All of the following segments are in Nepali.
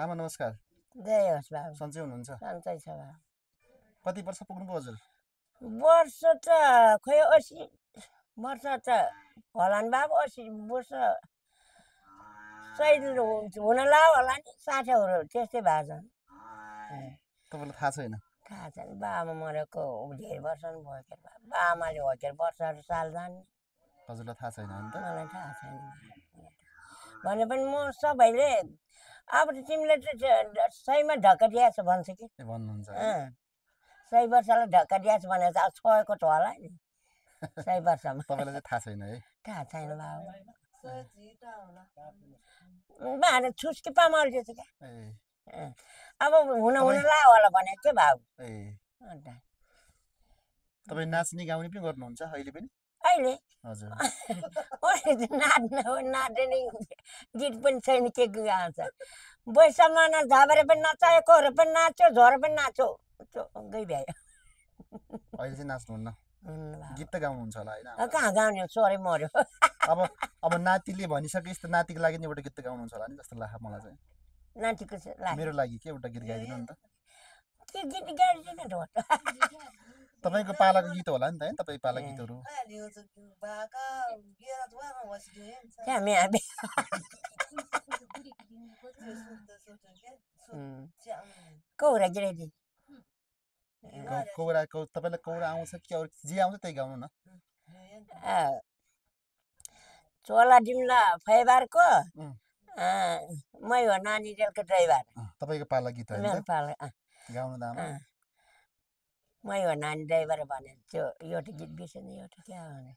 आमा नमस्कार। जय होस् बाबु। सन्चै हुनुहुन्छ? सन्चै छ बाबु। कति वर्ष पुग्नुभयो हजुर? वर्ष त खोइ 80 वर्ष त होला नि बाबु। 80 वर्ष सही हुन लाग्यो होला नि। 60हरू त्यस्तै भएको छ। तपाईँलाई थाहा छैन? थाहा छैन। बाबा मरेको धेरै वर्ष नि भयो के बाबु। बाबाले हो के वर्षहरू साल जान्ने। हजुरलाई थाहा छैन नि त? मलाई थाहा छैन भने पनि म सबैले अब त तिमीले त सहीमा ढक्का दिएछ भन्छ कि भन्नुहुन्छ। 100 वर्षलाई ढक्का दिएछ भने त अब छोएको त होला नि 100 वर्षमा। तपाईँलाई चाहिँ थाहा छैन है? थाहा छैन बाबु। बाबा छुस्की पामाल दिएछ क्या। अब हुन लाग्यो होला भने के बाबु। तपाईँ नाच्ने गाउने पनि गर्नुहुन्छ अहिले पनि? अहिले हजुर। नाच्ने गीत पनि छैन के गाउँछ। बैसम्म झाबरे पनि नचाहेकोहरू पनि नाच्यो, झोर पनि नाच्यो। गइभ्यायो। अहिले चाहिँ नाच्नुहुन्न? गीत त गाउनुहुन्छ होला होइन? कहाँ गाउने, छोरै मर्यो। अब नातिले भनिसकेपछि त नातिको लागि एउटा गीत त गाउनुहुन्छ होला नि जस्तो लाग्छ मलाई चाहिँ। नातिको मेरो लागि के एउटा गीत गाइदिनु नि त? के गीत गाइदिनु त? तपाईँको पालाको गीत होला नि त है? तपाईँ पाला गीतहरू कौरा गिराइदिनु। तपाईँलाई कौरा आउँछ कि अरू जे आउँछ त्यही गाउनु न। चोला डिम्ला फैबारको मै हो नानी रेलको ड्राइभर। तपाईँको पाला गीत होइन? पाला गाउनु त आमा। मै हो नानी ड्राइभर भने त्यो एउटा गीत बिर्सेन, एउटा क्या भने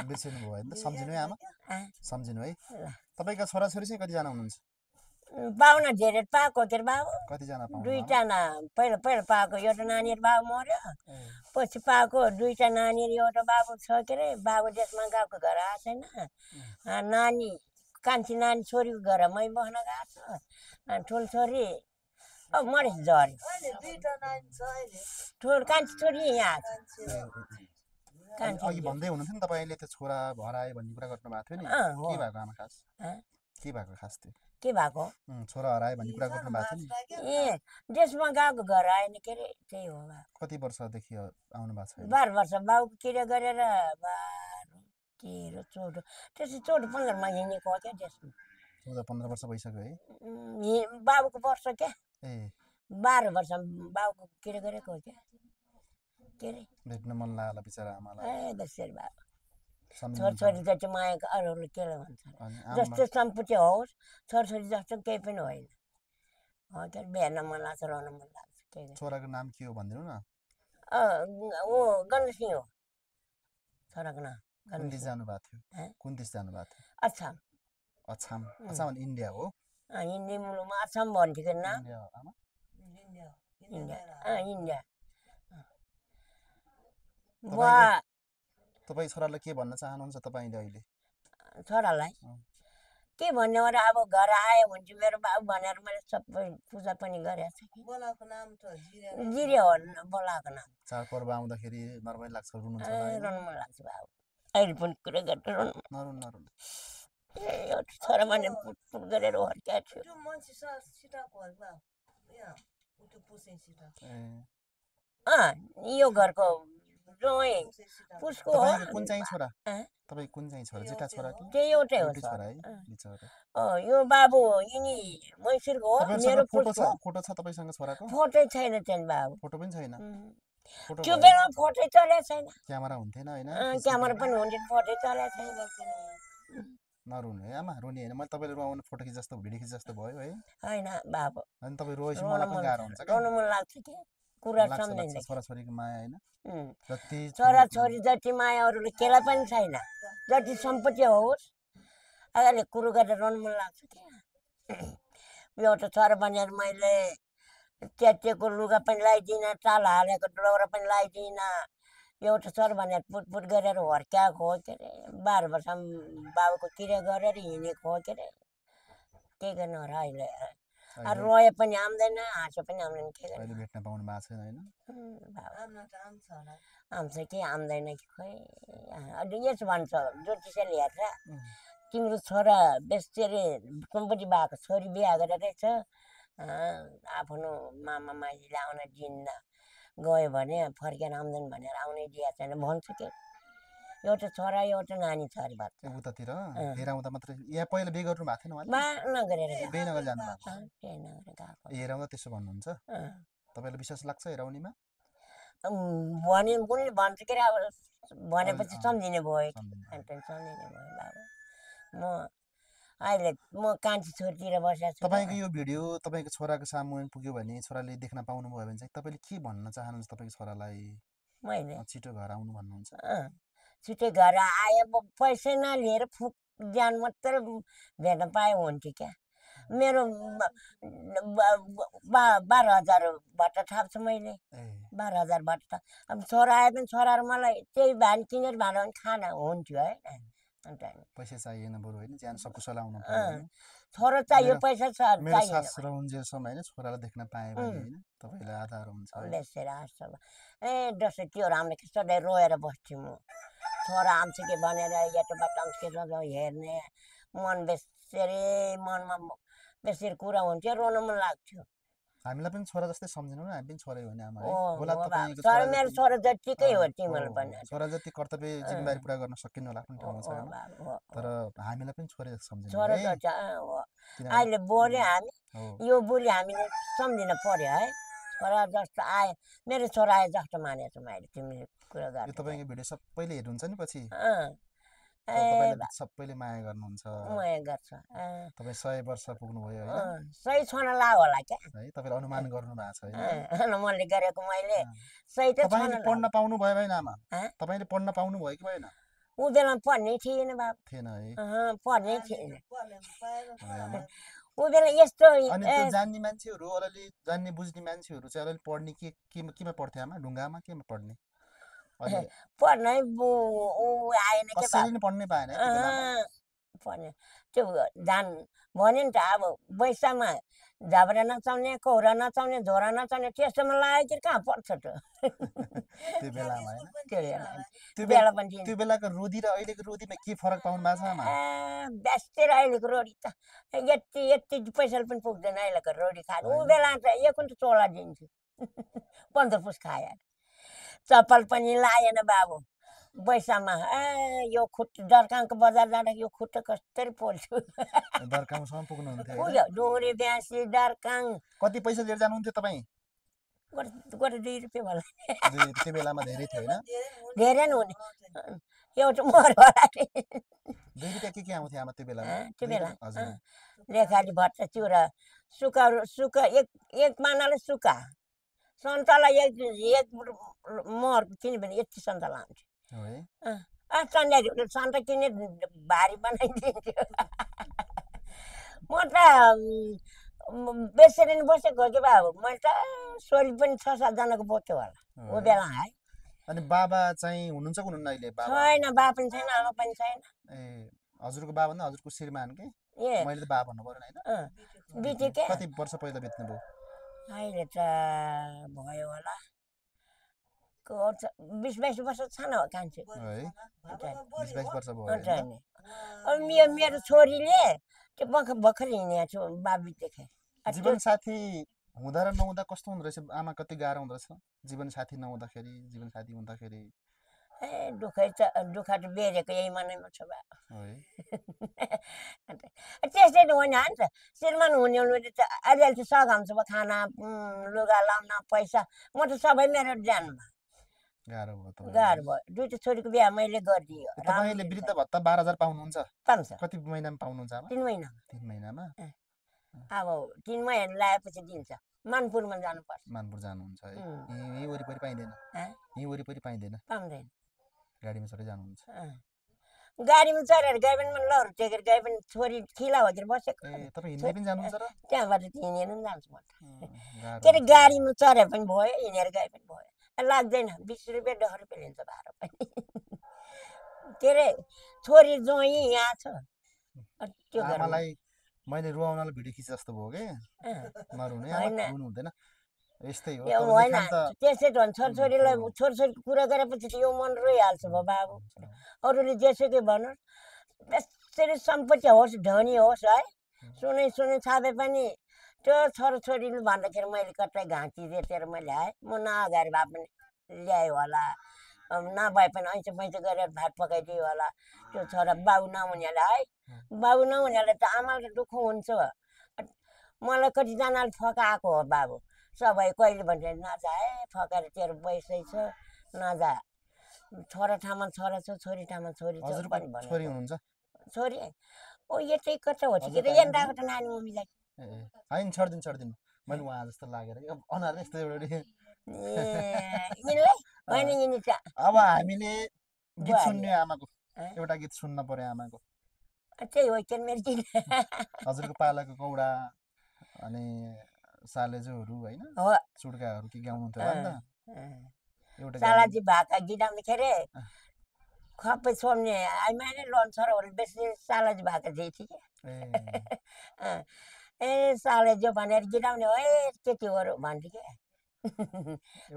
बिर्सिनु भयो नि त। सम्झिनु है आमा? सम्झिनु है। तपाईँका छोराछोरी चाहिँ कतिजना हुनुहुन्छ? पाउन धेरै पाएको के बाबु। कतिजना पाउनु? दुईजना। पहिला पाएको एउटा नानीहरू बाबु मर्यो। पछि पाएको दुईटा नानीहरू एउटा बाबु छ के अरे। बाबु देशमा गएको घर आएको छैन। नानी कान्छी नानी छोरीको घर मै बस्न गएको छ। ठुलो छोरी अब मरेछ झरी। ठुलो कान्छी छोरी यहाँ आएको छ। अघि भन्दै हुनुहुन्थ्यो नि तपाईँले त्यो छोरा हरायो भन्ने कुरा गर्नु भएको थियो नि। के भएको आमा खास? के भएको खास त्यो? के भएको? छोरा हरायो भन्ने कुरा गर्नु भएको थियो नि। देशमा गएको घर आएन के अरे, त्यही हो। कति वर्षदेखि आउनु भएको छ? 12 वर्ष बाबुको किरा गरेर 12, 13, 14 त्यसै 14-15मा हिँडेको हो क्या देशमा। 14-15 वर्ष भइसक्यो है? बाबुको वर्ष क्या। 12 वर्ष बाबुको किरा गरेको हो क्या। के अरे भेट्न मन लाग्यो बिचरा आमालाई। दशरी बाबु छोरछोरी जति मायाको अरूले के भन्छ। जस्तो सम्पत्ति होस् छोरछोरी जस्तो केही पनि होइन। हो के भेट्न मन लाग्छ, रहन मन लाग्छ। छोराको नाम के हो भनिदिनु न। ऊ गणेशसिंह हो छोराको नाम। कुन देश जानुभएको थियो? कुन देश जानुभएको थियो? अछाम। अछाम? अछाम इन्डिया हो? हिन्दी मुलुकमा अछाम भन्थ्यो ना। इन्डिया। तपाईँ छोरालाई के भन्न चाहनुहुन्छ तपाईँले अहिले? छोरालाई के भन्ने हो र। अब घर आयो भने मेरो बाबु भनेर मैले सबै पूजा पनि गरेको छु। बोलाएको नाम त जिरे हो। बोलाएको नाम। चाडपर्व आउँदाखेरि नर्मल लाग्छ, रुनु छ? रुनु मन लाग्छ बाबु। अहिले पनि कुरा गरेर नरुनु। एउटा छोरा भने पुट गरेर हुर्काएको थियो। यो घरको पुसको हो। कुन चाहिँ छोरा? तपाईँ कुन चाहिँ छोरा? जेठा छोरा कि? त्यही एउटै हो छोरा है? यो बाबु यिनी मैसिरको हो। मेरो फोटो छ तपाईसँग छोराको? फोटो छैन त्यहाँ बाबु। फोटो पनि छैन? त्यो बेला फोटो चलेको छैन। क्यामेरा हुन्थेन होइन? क्यामेरा पनि हुन्थेन, फोटो चलेको छैन। नरुनु है आमा, रुनी होइन। मैले तपाईँले रुवाउनु फोटो खिच जस्तो भिडियो खिच जस्तो भयो है? होइन बाबु। अनि तपाईँ रोएपछि मलाई पनि गाह्रो हुन्छ। रुनु मन लाग्छ कि कुरा सम्झिँदै। छोराछोरीको माया होइन? छोराछोरी जति माया अरूले केलाई पनि छैन। जति सम्पत्ति होस् अहिले कुरो गरेर रुनु मन लाग्छ कि। एउटा छोरा भनेर मैले च्यातिएको लुगा पनि लगाइदिनँ, चाल हालेको डोरा पनि लगाइदिनँ। एउटा छोरा भनेर पुटपुट गरेर हुर्काएको हो के अरे। 12 वर्ष बाबुको किरा गरेर हिँडेको हो के अरे। के गर्नु र अहिले। रोए पनि आउँदैन, हाँसो पनि आउँदैन। के गर्नु? भेट्न पाउनु भएको छैन होइन? आउँछ कि आउँदैन कि खोइ। यस भन्छ ज्योतिषले हेरेर तिम्रो छोरा बेसी अरे सम्पत्ति भएको छोरी बिहा गरेर रहेछ, आफ्नो मामा माइजूले आउन दिन्न गयो भने फर्केर आउँदैन भनेर आउनै दिएको छैन भन्छु के एउटा छोरा एउटा नानी छ अरे बच्चा उतातिर हेर आउँदा मात्रै यहाँ पहिला बिहे गर्नु भएको थिएन उहाँले बा नगरेर बिहे नगरी जानु भएको बिहे नगरेर गएको हेर आउँदा त्यसो भन्नुहुन्छ तपाईँलाई विश्वास लाग्छ हेराउनेमा भने उनले भन्छ के अब भनेपछि सम्झिने भयो सम्झिने भयो बाबु म अहिले म कान्छी छोरीतिर बसेको छु तपाईँको यो भिडियो तपाईँको छोराको सामु पुग्यो भने छोराले देख्न पाउनुभयो भने चाहिँ तपाईँले के भन्न चाहनुहुन्छ तपाईँको छोरालाई मैले छिटो घर आउनु भन्नुहुन्छ छिटै घर आए पैसै नलिएर फुक ज्यान मात्रै भेट्न पाए हुन्थ्यो क्या मेरो 12,000 भट्टा थाप्छु मैले 12,000 भट्टा अब छोरा आए पनि छोरा र मलाई त्यही भान किनेर भाँडा भने खाना हुन्थ्यो है पैसा चाहिएन बरु होइन ज्यान सकुशल आउनु पर्यो छोरो चाहियो पैसा मेरो सास रहन्जेलसम्म होइन छोरालाई देख्न पाएँ भने होइन तपाईँलाई आधार हुन्छ बेसेर आँट्छ ए दसैँ त्यो राम्रो सधैँ रोएर बस्थ्यो म छोरा आउँछ कि भनेर यताबाट आउँछ कि हेर्ने मन बेसेरै मनमा बेसेर कुरा हुन्थ्यो रोन मन लाग्थ्यो हामीलाई पनि छोरा जस्तै सम्झिनु न हामी पनि छोरै हो नि आमा छोरा मेरो छोरा जतिकै हो तिमीहरू पनि छोरा जति कर्तव्य जिम्मेवारी पुरा गर्न सकिनु होला आफ्नो ठाउँमा छैन तर हामीलाई पनि छोरै जस्तो सम्झिनु छोरा अहिले बोल्यो हामी यो बोली हामीले सम्झिन पर्यो है छोरा जस्तो आए मेरो छोरा आए जस्तो मानेको छु मैले तिमीले कुरा गर्नु तपाईँको भिडियो सबैले हेर्नुहुन्छ नि पछि सबैले माया गर्नुहुन्छ माया गर्छ तपाईँ 100 वर्ष पुग्नुभयो होइन 100 छन ला होला क्या है तपाईँले अनुमान गर्नु भएको छ होइन मैले गरेको मैले 100 त तपाईँले पढ्न पाउनु भयो भएन आमा तपाईँले पढ्न पाउनु भयो कि भएन ऊ बेला पढ्नै थिएन बाबु थिएन है पढ्नै थिएन ऊ बेला यस्तो अनि त्यो जान्ने मान्छेहरू अलिअलि जान्ने बुझ्ने मान्छेहरू चाहिँ अलिअलि पढ्ने केमा पढ्थे आमा ढुङ्गामा केमा पढ्ने पढ्नै आएन कसैले पढ्नै पाएन पढ्ने त्यो धान भन्यो नि त अब बैसामा झाबरा नचाउने कौरा नचाउने झोरा नचाउने त्यस्तोमा लाग्यो कि कहाँ पढ्छ त त्यो बेलामा होइन त्यो बेला पनि त्यो बेलाको रोदी र अहिलेको रोदीमा के फरक पाउनु भएको छ आमा बेस्तेर अहिलेको रोडी त यति पैसाले पनि पुग्दैन अहिलेको रोडी खानु ऊ बेला त एक चोला दिन्छु 15 पुस खायो चप्पल पनि लाएन बाबु बैसामा यो खुट्टा दर्काङको बजार जाँदा यो खुट्टा कस्तरी पोल्छु दर्काङसम्म पुग्नुहुन्थ्यो पुग्यो डोरी ब्यासी दर्काङ कति पैसा लिएर जानुहुन्थ्यो तपाईँ गोटे 2 रुपियाँ होला त्यो बेलामा धेरै थियो होइन धेरै नै हुने एउटा मर होला 2 रुपियाँ के आउँथ्यो आमा त्यो बेलामा त्यो बेला लेखाली भट्टा चिउरा सुका एक मानाले सुका सन्तला एक मर किन्यो भने यति सन्तला आउँथ्यो सन्ता किने भारी बनाइदिन्थ्यो म त बेसरी बसेको हो कि बाबु मैले त सोली पनि 6-7 जनाको बोक्यो होला ऊ बेला है अनि बाबा चाहिँ हुनुहुन्छ कि हुनुहुन्न अहिले छैन बाबा पनि छैन आमा पनि छैन ए हजुरको बाबा भन्दा हजुरको श्रीमान के मैले त बाबा भन्नु पर्यो हैन बित्यो के कति वर्ष पहिला बित्नु भयो अहिले त भयो होला 20-22 वर्ष छैन हो कान्छे है 20-22 वर्ष भयो अनि मेरो छोरीले त्यो भर्खर हिँडेको छु बाबी देखे जीवन साथी हुँदा र नहुँदा कस्तो हुँदो रहेछ आमा कति गाह्रो हुँदो रहेछ जीवन साथी नहुँदाखेरि जीवन साथी हुँदाखेरि ए दुःख त बेरेको यही मनैमा छ बा त्यस्तै त हो नि त श्रीमान हुनेले त अलिअलि त सघाउँछ खाना लुगा लाउन पैसा म त सबै मेरो जानमा गाह्रो भयो दुईटा छोरीको बिहा मैले गरिदियो तपाईले वृद्ध भत्ता 12,000 पाउनुहुन्छ पाउँछ कति महिनामा पाउनुहुन्छ आमा 3 महिना 3 महिनामा अब 3 महिना लाएपछि दिन्छ मानपुरमा जानुपर्छ मानपुर जानुहुन्छ है यही वरिपरि पाइँदैन यही वरिपरि पाइँदैन पाउँदैन गाडीमा चढी जानुहुन्छ गाडीमा चढेर गए पनि लहरु टेकेर गए पनि छोरी खिला भएर बसेको तपाईँ हिँड्दै पनि जानुहुन्छ र त्यहाँबाट हिँडेर पनि जान्छु म के अरे गाडीमा चढे पनि भयो हिँडेर गए पनि भयो लाग्दैन 20 रुपियाँ 10 रुपियाँ लिन्छ भाडा पनि के अरे छोरी जोई यहाँ छ त्यो मलाई मैले रुवाउनलाई भिडियो खिचे जस्तो भयो के नरुने रुनु हुँदैन यस्तै हो त्यसै त छोरीछोरीलाई छोरीछोरीको कुरा गरेपछि यो मन रोइहाल्छ बाबु अरूले जेसुकै भन्नु त्यसरी सम्पत्ति होस् धनी होस् है सुनै छापे पनि त्यो छोराछोरीले भन्दाखेरि मैले कतै घाँटी रेटेर मैले आएँ म नअगाडि भए पनि ल्यायो होला नभए पनि ऐँचो पैँचो गरेर भात पकाइदियो होला त्यो छोरा बाउ नहुनेलाई है बाउ नहुनेलाई त आमालाई दुःख हुन्छ मलाई कतिजनाले फकाएको हो बाबु सबै कहिले भन्छ नजा है फकाएर तेरो पैसै छ नजा छोरा ठाउँमा छोरा छ छोरी ठाउँमा छोरी छ पनि भन्नु छोरी हुनुहुन्छ छोरी ओ यतै कता हो कि त यहाँ गएको त नानी मम्मीलाई होइन छड्दिनु मैले उहाँ जस्तो लागेर अनुहार यस्तो एउटा यिनले होइन यिनी त अब हामीले गीत सुन्ने आमाको एउटा गीत सुन्न पर्यो आमाको त्यही हो के मेरो दिन हजुरको पालाको कौडा अनि सालेजोहरू होइन हो चुड्काहरू के गाउनुहुन्थ्यो होला नि त एउटा सालाजी भाका गीत आउँदाखेरि खप्पै सोम्ने आइमाने लोन छोराहरू बेसी सालाजी भाका दिए थिए क्या ए सालेजो भनेर गीत आउने हो ए केटीहरू भन्थ्यो क्या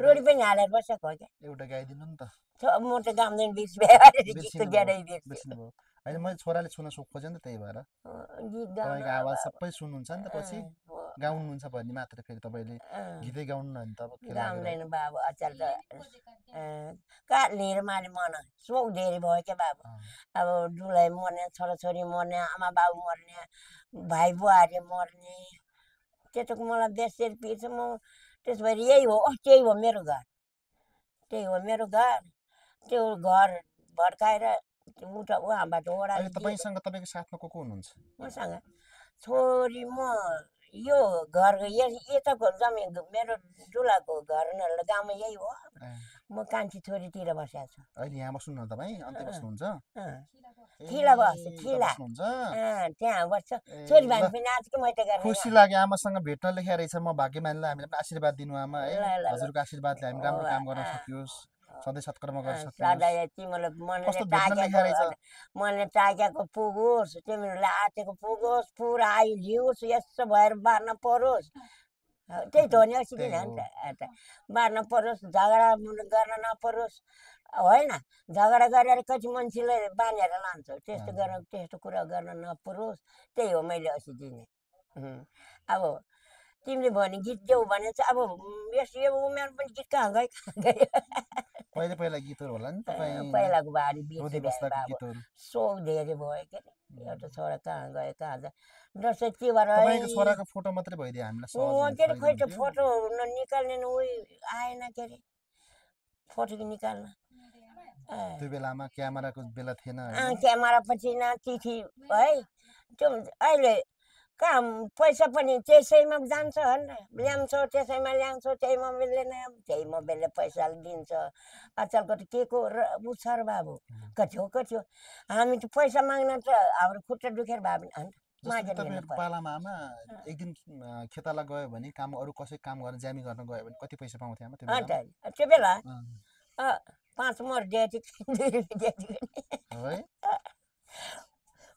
रोडी पनि हालेर बसेको हो क्या एउटा गाइदिनु नि त म त गाउँदैन बिच गीतको ज्यादै बिर्सिनु होइन मैले छोराले सुन्न खोजेँ नि त त्यही भएर गीत तपाईँको आवाज सबै सुन्नुहुन्छ नि त पछि गाउनुहुन्छ भने मात्र फेरि तपाईँले गीतै गाउनु न त अब गाउँदैन बाबु अचार त काट लिएर माले मन सोख धेरै भयो क्या बाबु अब डुलाई मर्ने छोराछोरी मर्ने आमा बाबु मर्ने भाइ बुहारी मर्ने त्यतिको मलाई बेसी पिर्छ म त्यस भएर यही हो त्यही हो मेरो घर त्यो घर भड्काएर उहाँबाट ओडा तपाईँसँग तपाईँको साथमा को हुनुहुन्छ मसँग छोरी म यो घर यताको जमिन मेरो डुलाको घर गाउँमा यही हो म कान्छी छोरीतिर बसेको छु अहिले यहाँ बस्नु न तपाईँ अन्त बस्नुहुन्छ थिला बस्छु थिला त्यहाँ बस्छ छोरी भाइ पनि आज कि मैले गरेँ खुसी लाग्यो आमासँग भेट्न लेखेर रहेछ म भाग्यमानलाई हामीले पनि आशीर्वाद दिनु आमा है हजुरको आशीर्वादले हामी राम्रो काम गर्न सकियोस् सधैँ सत्कर्म गर्न सकियोस् तिमीलाई मनले ताकेको पुगोस् तिमीहरूलाई आँटेको पुगोस् पुरा आयु लियोस् यस्तो भएर बार्न परोस् त्यही त हो नि अस्ति किन त बार्न परोस् झगडा गर्न नपरोस् होइन झगडा गरेर कति मान्छेले बाँधेर लान्छ त्यस्तो कुरा गर्न नपरोस् त्यही हो मैले अस्ति दिने अब तिमीले भने गीत देऊ भने चाहिँ अब यो उमेर पनि गीत कहाँ गयो पहिला गीतहरू होला नि तपाईँ पहिलाको बारी गीतहरू सोख धेरै भयो के अरे एउटा छोरा कहाँ गयो कहाँ जा दसैँ तिहार तपाईँको छोराको फोटो मात्रै भइदियो हामीलाई के अरे खोइ त फोटो निकाल्ने उयो आएन के अरे फोटो निकाल्न त्यो बेलामा क्यामेराको बेला थिएन क्यामेरा पछि न चिठी है त्यो अहिले कहाँ पैसा पनि त्यसैमा जान्छ ल्याउँछौ त्यसैमा ल्याउँछौ त्यही मोबाइलले पैसा दिन्छ आजकलको त के को उ छ र बाबु कति हो हामी त पैसा माग्न त हाम्रो खुट्टा दुखेर भए पनि पालामा आमा एक दिन खेताला गयो भने काम अरू कसै काम गर्न ज्यामी गर्न गयो भने कति पैसा पाउँथे आमा त्यो बेला 5 मोहर दिएथी 2 रुपियाँ दिएथी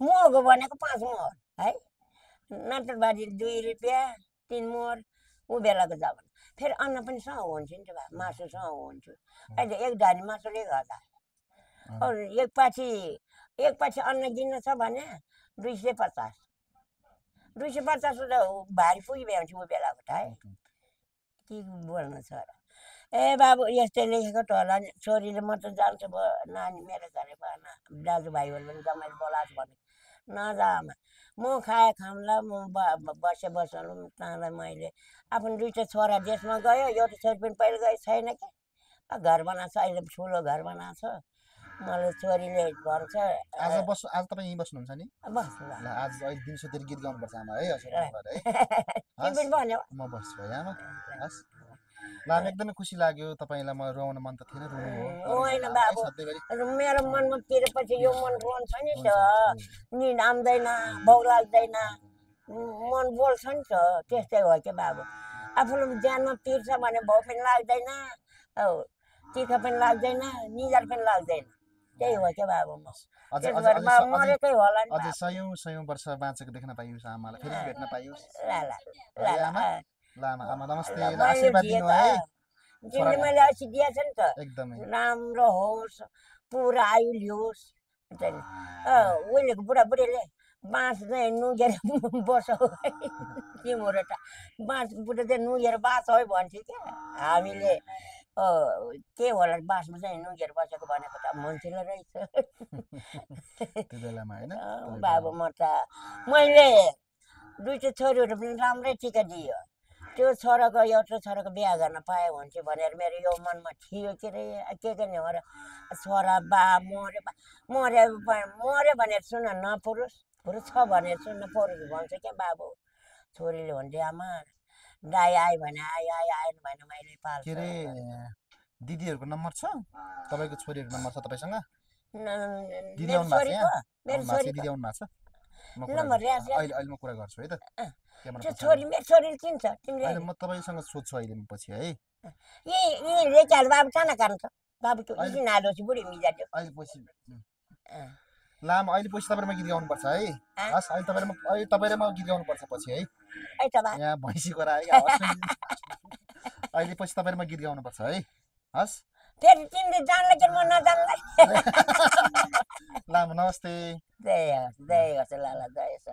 मगो भनेको 5 मोहर है नटरबारी 2 रुपियाँ 3 मोहर ऊ बेलाको जमाना फेरि अन्न पनि सँग हुन्थ्यो नि त भए मासुसँग हुन्थ्यो अहिले एक धारी मासुले गर्दा एकपछि अन्न किन्न छ भने 250 त भारी पुगिभ्याउँथ्यो ऊ बेलाको त है के बोल्नु छ र ए बाबु यस्तै लेखेको त होला नि छोरीले म त जान्छु भयो नानी मेरो घरै भएन दाजुभाइहरू पनि जमाइले बोलाएको भने नजामा म खाए खाउँला म बस्नु ताँलाई मैले आफ्नो 2टा छोरा देशमा गयो एउटा छोरी पनि पहिला गएको छैन कि घर बनाएको छ अहिले ठुलो घर बनाएको छ मलाई छोरीले घर छ आज तपाईँ यहीँ बस्नुहुन्छ नि आज अहिले दिउँसोतिर गीत गाउनुपर्छ आमा है भन्यो म बस्छु है आमा हस् ल एकदमै खुसी लाग्यो तपाईँलाई म रुवाउन मन त थिएन होइन बाबु मेरो मनमा पिरेपछि यो मन रोन्छ नि त निद आउँदैन भोक लाग्दैन मन बोल्छ नि त त्यस्तै हो क्या बाबु आफूले ज्यानमा पिर्छ भने भोक पनि लाग्दैन तिखा पनि लाग्दैन निजार पनि लाग्दैन त्यही हो क्या बाबु मरेकै होला नि अझै सयौं वर्ष बाँचेको देख्न पाइयोस् आमालाई फेरि भेट्न पाइयोस् आमा नमस्ते आशीर्वाद दिनु है जिन्दगी मैले अस्ति दिएछ नि त एकदमै राम्रो होस् पुरा आयु लियोस् उहिलेको बुढाबुढीले बाँस चाहिँ नुगेर बसौ है तिम्रो त बाँस बुढो चाहिँ नुगेर बाँस है भन्थ्यो क्या हामीले के होला बाँसमा चाहिँ नुगेर बसेको भनेको त मन्थिलो रहेछ त्यो बेलामा होइन बाबु म त मैले दुईटा छोरीहरू पनि राम्रै टिका दियो त्यो छोराको एउटा छोराको बिहा गर्न पाएँ हुन्थ्यो भनेर मेरो यो मनमा थियो के अरे के गर्ने हो र छोरा बा मऱ्यो भनेर सुन न पुरुष पुरुष छ भनेर सुन पुरुष भन्छ क्या बाबु छोरीले भन्थे आमा दाइ आयो भने आएन भने मैले के पाल्छु अरे दिदीहरूको नम्बर छ तपाईँको छोरीहरूको नम्बर छ तपाईँसँग दिदी मेरो आउनु भएको छ छोरीको यहाँ मेरो आउनु भएको छ, छोरीको दिदी आउनु भएको छ म कुरा नम्बर गर्छु। याद अहिले अहिले म कुरा गर्छु है त क्यामेरा त्यो पछाडि। छोरी मेरो छोरीले चिन्छ तिमीले अहिले म तपाईँसँग सोध्छु अहिले पछि है यी रेचाहरू बाबु कहाँ कान्छ बाबु त्यो एकदिन हालोपछि बुढी मिजाड्यो अहिले पछि लाम अहिले पछि तपाईँले म गीत गाउनुपर्छ है हस् अहिले तपाईँले म गीत गाउनुपर्छ पछि है है त बा यहाँ भैँसी गरा है अहिले पछि तपाईँले म गीत गाउनुपर्छ है हस् फेरि तिमीले जान्ला कि म नजान्ला लाम नमस्ते जय होस् लाला जय होस्